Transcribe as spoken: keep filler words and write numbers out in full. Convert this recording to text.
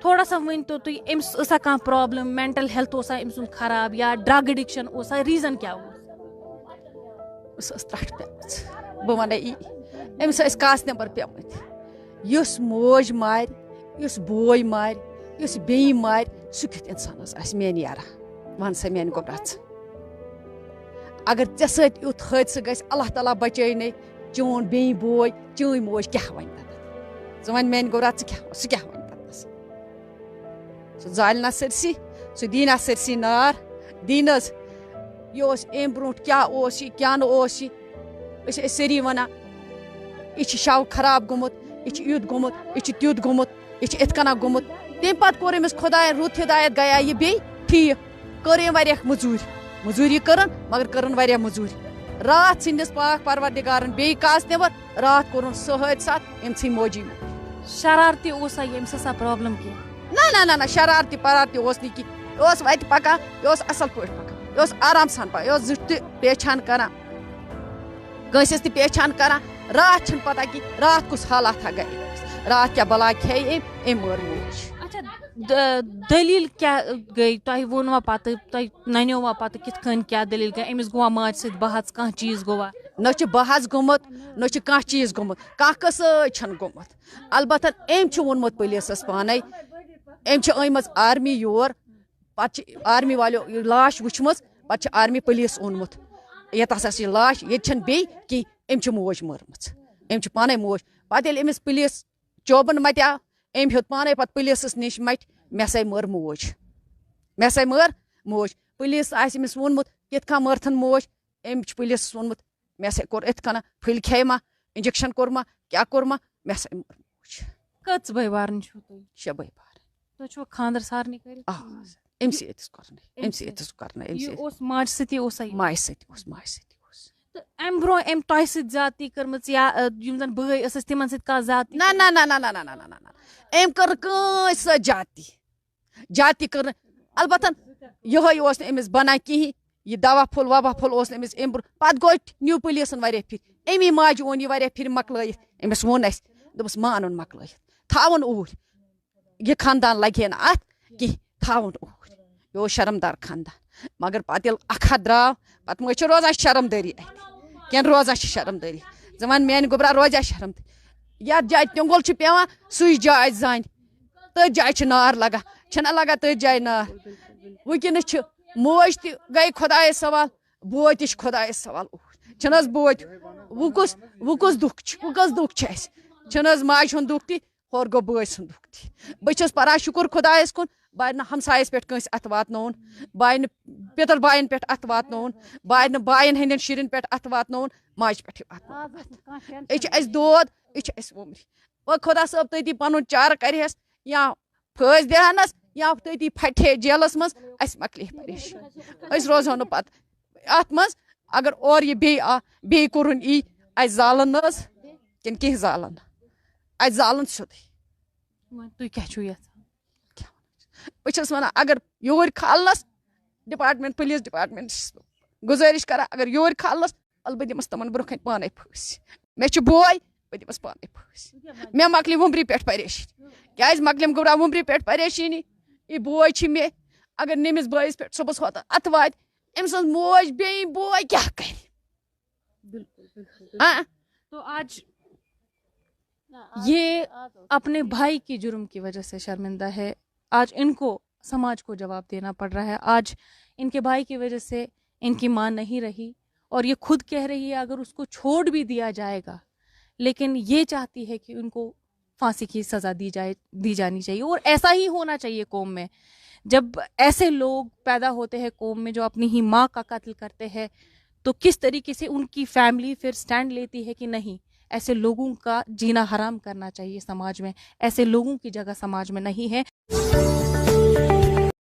تھوڑا سا ؤنۍ تو تُہۍ، أمِس ٲسا کانٛہہ پرابلم، مینٹل ہیلتھ اوسا أمۍ سُنٛد خراب یا ڈرگ ایڈکشن اوسا، ریزن کیٛاہ اوس؟ سۄ ٲس ترٛٹھ پیمٕژ۔ بہٕ وَنَے یی، أمِس ٲسۍ کاس نٮ۪بر پیمٕتۍ۔ یُس موج مارِ، یُس بوے مارِ، یُس بیٚنہِ مارِ، سُہ کیُتھ اِنسان حظ آسہِ میٛانہِ یارا؟ وَن سا میٛانہِ گوٚبرا ژٕ۔ اگر ژےٚ سۭتۍ یُتھ حٲدثہٕ گژھِ، اللہ تعالیٰ بچٲے نے، چون بیٚنہِ بوے، چٲنۍ موج کیٛاہ وَنہِ تَتٮ۪تھ؟ ژٕ وَن میٛانہِ گوٚبرا، ژٕ کیٛاہ، سُہ کیٛاہ وَنہِ تَتٮ۪س؟ سُہ زالہِ نا سٲرسٕے، سُہ دی نا سٲرسٕے نار، دی نہٕ حظ۔ یہِ اوس اَمہِ برونٛٹھ کیٛاہ اوس یہِ، کیٛاہ نہٕ اوس یہِ۔ أسۍ ٲسۍ سٲری وَنان، یہِ چھُ شَو خراب گوٚمُت، یہِ چھُ یُتھ گوٚمُت، یہِ چھُ تیُتھ گوٚمُت، یہِ چھُ یِتھ کَنۍ گوٚمُت۔ تَمہِ پَتہٕ کوٚر أمِس خۄدایَن رُت ہِدایت، گٔیٛا یہِ بیٚیہِ ٹھیٖک۔ کٔر أمۍ واریاہ مٔزوٗرۍ، مٔزوٗرۍ کٔرٕن، مگر کٔرٕن واریاہ مٔزوٗرۍ۔ راتھ ژھٕنۍ نَس پاک پروردگارَن بیٚیہِ کاس نٮ۪بر، راتھ کوٚرُن سُہ حٲدثات، أمۍ ژھٕنۍ موجی۔ شرارتی اوسا یہِ؟ أمِس ٲسا پرابلم کینٛہہ؟ نہ نہ نہ نہ، شرارتی پرارتی اوس نہٕ کینٛہہ۔ یہِ اوس وَتہِ پَکان، یہِ اوس اَصٕل پٲٹھۍ پَکان، یہِ اوس آرام سان پَکان، یہِ اوس زِٹھ تہِ پہچان کَران، کٲنٛسہِ ٲس نہٕ پہچان کَران۔ راتھ چھِنہٕ پَتہ کینٛہہ، راتھ کُس حالاتھا گٔے أمِس، راتھ کیٛاہ بَلا کھیٚیہِ أمۍ، أمۍ مٲر موج۔ اچھا، د- دٔلیٖل کیٛاہ گٔے؟ تۄہہِ ووٚنوا پَتہٕ، تۄہہِ نَنیووا پَتہٕ کِتھ کٔنۍ کیٛاہ دٔلیٖل گٔے؟ أمِس گوٚوا ماجہِ سۭتۍ بحث، کانٛہہ چیٖز گوٚوا؟ نہ چھُ بحث گوٚمُت، نہ چھُ کانٛہہ چیٖز گوٚمُت، کانٛہہ قٕصہٕ چھُنہٕ گوٚمُت۔ البتہ أمۍ چھُ ووٚنمُت پُلیٖسَس پانَے، أمۍ چھِ أنۍمٕژ آرمی یور، پَتہٕ چھِ آرمی والیو یہِ لاش وٕچھمٕژ، پَتہٕ چھِ آرمی پُلیٖس اوٚنمُت۔ ییٚتہِ ہسا چھِ یہِ لاش، ییٚتہِ چھَنہٕ بیٚیہِ کینٛہہ، أمۍ چھِ موج مٲرمٕژ، أمۍ چھِ پانَے موج۔ پَتہٕ ییٚلہِ أمِس پُلیٖس چوبَن مَتیو، أمۍ ہیوٚت پانَے پَتہٕ پُلیٖسَس نِش مَتہِ، مےٚ سَے مٲر موج، مےٚ سَے مٲر موج۔ پُلیٖس آسہِ أمِس ووٚنمُت، کِتھ کٔنۍ مٲرتھَن موج؟ أمۍ چھُ پُلیٖسَس ووٚنمُت، مےٚ سا کوٚر أتھۍ کَنہ، پھٔلۍ کھیٚیہِ ما، اِنجَکشَن کوٚر ما، کیٛاہ کوٚر ما، مےٚ سا موٚر موج۔ کٔژ بٲے بارٕنۍ چھِو تُہۍ؟ شےٚ بٲے بارٕنۍ۔ تُہۍ چھُوا خانٛدر سارنٕے کٔرِتھ؟ آ، أمۍ سٕے أتِس کوٚرنَے، أمۍ سٕے أتِس کوٚرنَے، أمۍ یہِ سٕے اوس ماجہِ سۭتی اوسا یہِ؟ ماجہِ سۭتۍ اوس، ماجہِ سۭتۍ اوس۔ تہٕ اَمہِ برونٛہہ أمۍ تۄہہِ سۭتۍ زیادتی کٔرمٕژ یا، آ، یِم زَن بٲے ٲسٕس تِمَن سۭتۍ کانٛہہ زیادتی؟ نہ نہ نہ نہ نہ نہ نہ نہ نہ نہ نہ۔ أمۍ کٔر نہٕ کٲنٛسہِ سۭتۍ زیادتی، زیادتی کٔر نہٕ۔ البتہ یِہوٚے اوس نہٕ أمِس بَنان کِہیٖنۍ۔ یہِ دوا پھوٚل ووا پھوٚل اوس نہٕ أمِس اَمہِ برونٛہہ۔ پَتہٕ گوٚو نیوٗ پُلیٖسَن واریاہ پھِرِ، اَمی ماجہِ اوٚن یہِ واریاہ پھِرِ مۄکلٲیِتھ۔ أمِس ووٚن اَسہِ، دوٚپُس، مانُن مۄکلٲیِتھ، تھاوُن اوٗرۍ۔ یہِ خاندان لگہِ ہے نہٕ اَتھ کینٛہہ، تھاوُن اوٗرۍ۔ یہِ اوس شرمدار خاندان۔ مگر پَتہٕ ییٚلہِ اَکھ ہَتھ درٛاو، پَتہٕ مہ چھِ روزان شرمدٲری اَتہِ؟ کینٛہہ روزان چھِ شرمدٲری۔ ژٕ وَن میٛانہِ گوٚبرا، روزیٛا شرمدٲری؟ یَتھ جایہِ تیوٚنٛگُل چھُ پٮ۪وان، سُے جاے زانہِ۔ تٔتھۍ جایہِ چھِ نار لگان، چھَنہ لگان تٔتھۍ جایہِ نار؟ وٕنکیٚنَس چھِ موج تہِ گٔے خۄدایَس سوال، بوے تہِ چھِ خۄدایَس سوال اوٗرۍ۔ چھِنہٕ حظ بوے تہِ؟ وۄنۍ کُس، وۄنۍ کُس دُکھ چھُ؟ وۄنۍ کُس دُکھ چھُ اَسہِ؟ چھِنہٕ حظ ماجہِ ہُنٛد دُکھ تہِ؟ ہورٕ گوٚو بٲے سُنٛد دُکھ تہِ۔ بہٕ چھَس پَران شُکُر خۄدایَس کُن، بہٕ آیہِ نہٕ ہمسایَس پٮ۪ٹھ کٲنٛسہِ اَتھٕ واتنووُن، بہٕ آیہِ نہٕ پِتٕر بایَن پٮ۪ٹھ اَتھٕ واتنووُن، بہٕ آیہِ نہٕ بایَن ہٕنٛدٮ۪ن شُرٮ۪ن پٮ۪ٹھ اَتھٕ واتنووُن، ماجہِ پٮ۪ٹھٕے واتنووُن۔ أسۍ چھِ اَسہِ دود، أسۍ چھِ اَسہِ وُمرِ۔ وۄنۍ خۄدا صٲب تٔتی پَنُن چارٕ کَرِہَس، یا پھٲسۍ دِہَنَس، یا تٔتی پھَٹہِ ہے جیلَس منٛز، اَسہِ مۄکلہِ ہے پریشٲنی۔ أسۍ روزہو نہٕ پَتہٕ اَتھ منٛز۔ اگر اورٕ یہِ بیٚیہِ آ، بیٚیہِ کوٚرُن یی، اَسہِ زالَن نہٕ حظ، کِنہٕ کینٛہہ زالَن نہٕ؟ اَسہِ زالَن سیوٚدُے۔ وۄنۍ تُہۍ کیٛاہ چھِو یَژھان؟ بہٕ چھَس وَنان، اگر یوٗرۍ کھالنَس، ڈپارٹمنٹ، پُلیٖس ڈپارٹمنٹَس چھَس بہٕ گُزٲرِش کَران، اگر یوٗرۍ کھالنَس، وَلہٕ بہٕ دِمَس تِمَن برونٛہہ کَنہِ پانَے پھٲسۍ۔ مےٚ چھُ بوے، بہٕ دِمَس پانَے پھٲسۍ۔ مےٚ مۄکلہِ وُمرِ پٮ۪ٹھ پریشٲنی۔ کیٛازِ مۄکلٮ۪م گوٚبرا وُمرِ پٮ۪ٹھ پریشٲنی؟ یہِ بوے چھِ مےٚ، اگر نٔمِس بٲیِس پٮ۪ٹھ صُبحَس واتان اَتھٕ واتہِ، أمۍ سٕنٛز موج بیٚنہِ بوے کیٛاہ کَرِ؟ بِلکُل، بِلکُل، آ۔ تو آج یہ اپنے بھائی کے جرم کی وجہ سے شرمندہ ہے۔ آج ان کو، سماج کو جواب دینا پڑ رہا ہے۔ آج ان کے بھائی کی وجہ سے ان کی ماں نہیں رہی اور یہ خود کہہ رہی ہے، اگر اس کو چھوڑ بھی دیا جائے گا، لیکن یہ چاہتی ہے کہ ان کو پھانسی کی سزا دی جائے، دی جانی چاہیے۔ اور ایسا ہی ہونا چاہیے قوم میں۔ جب ایسے لوگ پیدا ہوتے ہیں قوم میں جو اپنی ہی ماں کا قتل کرتے ہیں، تو کس طریقے سے ان کی فیملی پھر سٹینڈ لیتی ہے کہ نہیں، ایسے لوگوں کا جینا حرام کرنا چاہیے سماج میں، ایسے لوگوں کی جگہ سماج میں نہیں ہے۔